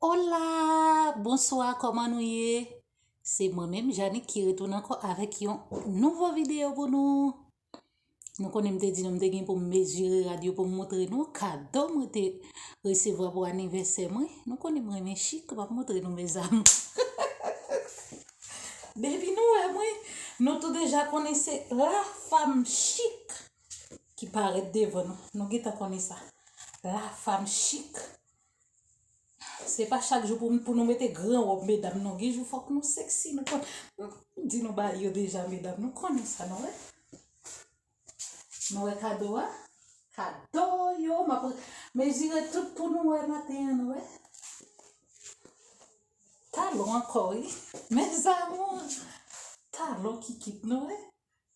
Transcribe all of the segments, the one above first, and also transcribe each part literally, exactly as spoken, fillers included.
Hola, bonswa, kòman nou ye? Se mwen menm, Janik, ki retounen ankò avèk yon nouvo videyo pou nou. Nou konnen m te di nou m te gen pou m mezire rad yo pou m montre nou kado mwen te resevwa pou anivèsè mwen. Nou konnen m renmen chik, m ap montre nou, mes amours. Depi nou wè mwen, nou tou deja konnen se la femme chic ki parèt devan nou. Nou gentan konnen sa. La femme chic. Se pa chak jou pou, pou nou mete gran wòb, medam, non. Gen jou fòk nou sexy, nou konn, m di nou bagay yo deja, medam, nou konnen sa, nou wè. Nou wè kado a? Kado yo, m ap mezire tout pou nou wè maten an, nou wè. Talon ankò, wi. Mes amours, talon kikit, nou wè.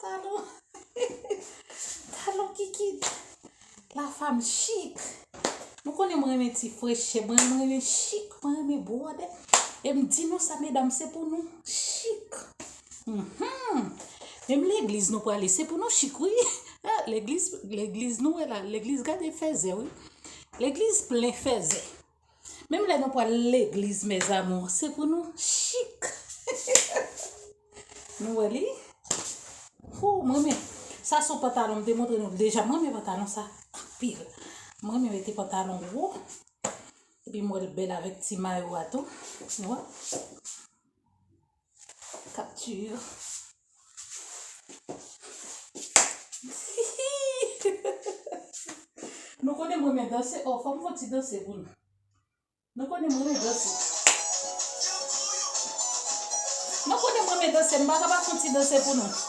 Talon. Talon kikit. La femme chic. Nou konnen mwen renmen ti frechè, mwen renmen chik, mwen renmen bwòdè. E m di nou sa, medam, se pou nou chik. Mhm. Menm legliz nou prale, se pou nou chik, wi. Ah, legliz, legliz nou wè la, legliz gade fèzè, wi. Legliz plen fèzè. Menm lè nou pral legliz, mes amours, se pou nou chik. Nou wè li? Hou, mwen renmen. Sa se yon pantalon, m te montre nou deja. Mwen renmen pantalon sa anpil. Mwen renmen mete pantalon wo. Epi m wè l bèl avèk ti mayo a tou. Nou wè? Capture. Nou konnen mwen renmen danse. Oh, fò m fè ti danse pou nou. Nou konnen mwen renmen danse. Nou konnen mwen renmen danse. M pa ka pa fè ti danse pou nou.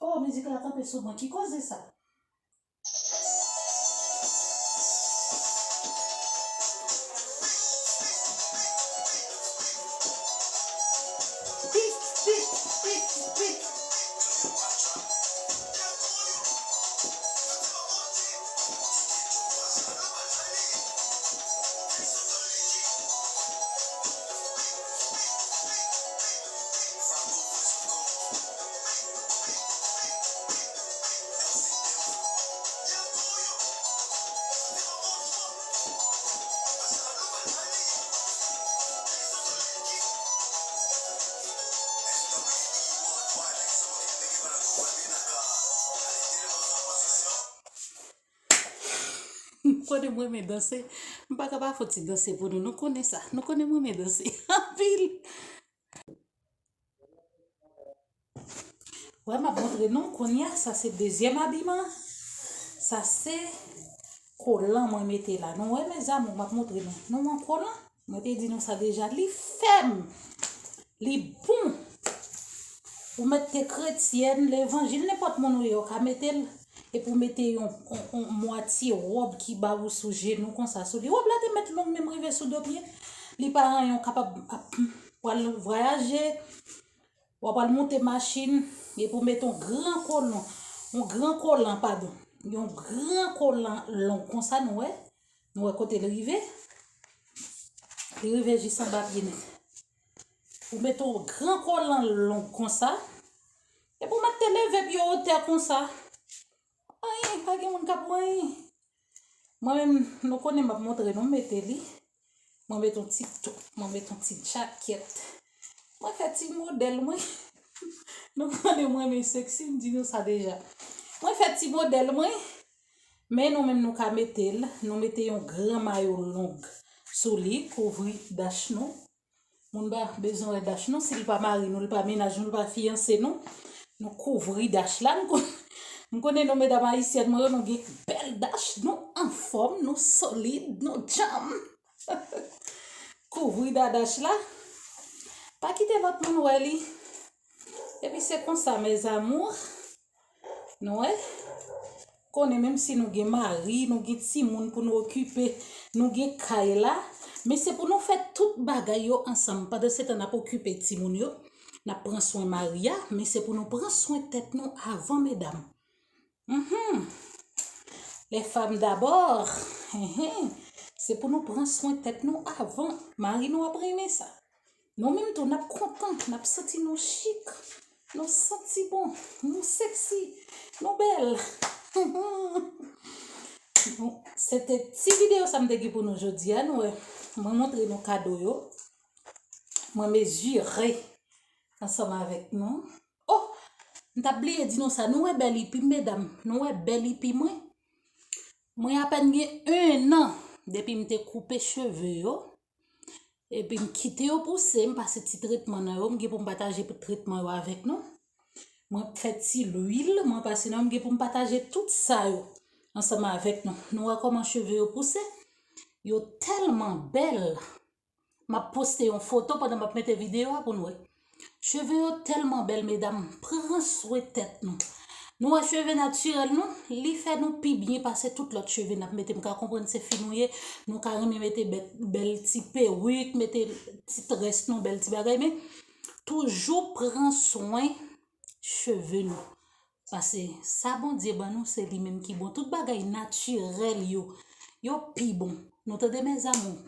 Oh, mizik la kanpe sou mwen. Ki koze sa? Pik, pik, pik, pik. Nou konnen mwen renmen danse. M pa ka pa fè ti danse pou nou. Nou konnen sa. Nou konnen mwen renmen danse anpil. Wè, m ap montre nou kounye a, sa se dezyèm abiman. Sa se kolan mwen mete la. Nou wè, mes amours, m ap montre nou. Nou wè kolan? Mwen te di nou sa deja, li fèm. Li bon. Ou mèt te kretyèn, levanjil, nenpòt moun ou ye, ou ka mete l. Epi w mete yon, yon, yon mwatye wòb ki ba ou sou jenou konsa sou li. Wòb la te mèt long menm rive sou do pye. Li pa anyen, ou kapab ap, pral vwayaje, w ap al monte machin, epi w mete yon gran kolon, yon gran kolan, padon, yon gran kolan long konsa, nou wè, nou wè kote l rive, li rive jis anba pye nèt. Ou mete yon gran kolan long konsa, epi w mèt te leve pye w otè konsa. Anyen, pa gen moun k ap anyen. Mwen menm, nou konnen m ap montre nou, m mete li. Mwen mete yon ti top, mwen mete yon ti jakèt. Mwen fè ti modèl mwen. Nou konnen mwen renmen sexy, m di nou sa deja. Mwen fè ti modèl mwen. Men nou menm nou ka mete l. Nou mete yon gran mayo long sou li, kouvri dach nou. Moun pa bezwen wè dach nou, si l pa mari nou, l pa mennaj nou, l pa fiyanse nou, nou kouvri dach la. M kon-, m konnen nou medam ayisyèn mwen yo, nou gen bèl dach, nou anfòm, nou solid, nou djanm. Kouvri dadach la. Pa kite lòt moun wè li. Epi se konsa, mes amours. Nou wè? Konnen menm si nou gen mari, nou gen timoun pou nou okipe, nou gen kay la, men se pou nou fè tout bagay yo ansanm. Pandan se tan n ap okipe timoun yo, N ap pran swen mari a, men se pou nou pran swen tèt nou avan, medam. Mhm. Les femmes d'abord. Hen, hen. Se pou nou pran swen tèt nou avan. Mari nou ap renmen sa. Nou menm tou, n ap kontan, n ap santi nou chik, nou santi bon, nou seksi, nou bèl. Se te ti videyo sa m te gen pou nou jodi a, nou wè. Mwen montre nou kado yo. Mwen mezire ansanm avèk nou. Oh! M t ap bliye di nou sa. Nou wè bèl ipi m, medam? Nou wè bèl ipi mwen? Mwen apèn gen ennan depi m te koupe cheve yo. Epi m kite yo pouse, m pase ti tretman nan yo, m gen pou m pataje tretman yo avèk nou. Mwen fè ti lwil, mwen pase nan yo, m gen pou m pataje tout sa yo ansanm avèk nou. Nou wè kòman cheve yo pouse? Yo tèlman bèl. M ap poste yon foto pandan m ap mete videyo a pou nou wè. Cheve yo tèlman bèl, medam. Pran swen tèt nou. Nou wè cheve natirèl nou, li fè nou pi byen pase tout lòt cheve n ap mete. M ka konprann se fi nou ye, nou ka renmen mete bèl, bèl ti perik, mete ti très nou, bèl ti bagay, men toujou pran swen cheve nou. Paske sa Bondye ban nou, se li menm ki bon. Tout bagay natirèl yo, yo pi bon. Nou tande, mes amours?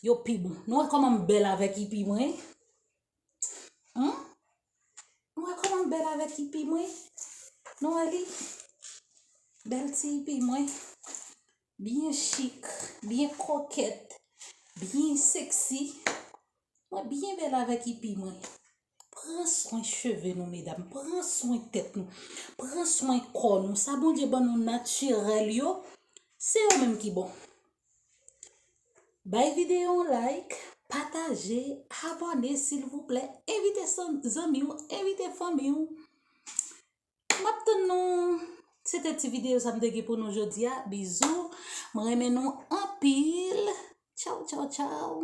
Yo pi bon. Nou wè kòman m bèl avèk ipi mwen? Hum? Nou wè kòman m bèl avèk ipi mwen? Nou wè li? Bèl ti ipi mwen. Byen chik, byen kokèt, byen seksi. Mwen byen bèl avèk ipi mwen. Pran swen cheve nou, medam. Pran swen tèt nou. Pran swen kò nou. Sa Bondye ban nou natirèl yo, se yo menm ki bon. Bay videyo yon like, pataje, abòne, silvouplè. Envite san-, zanmi w, envite fanmi w. M ap tann nou. Se te ti videyo sa m te gen pou nou jodi a. Bizou. Mwen renmen nou anpil. Tchaw, tchaw, tchaw.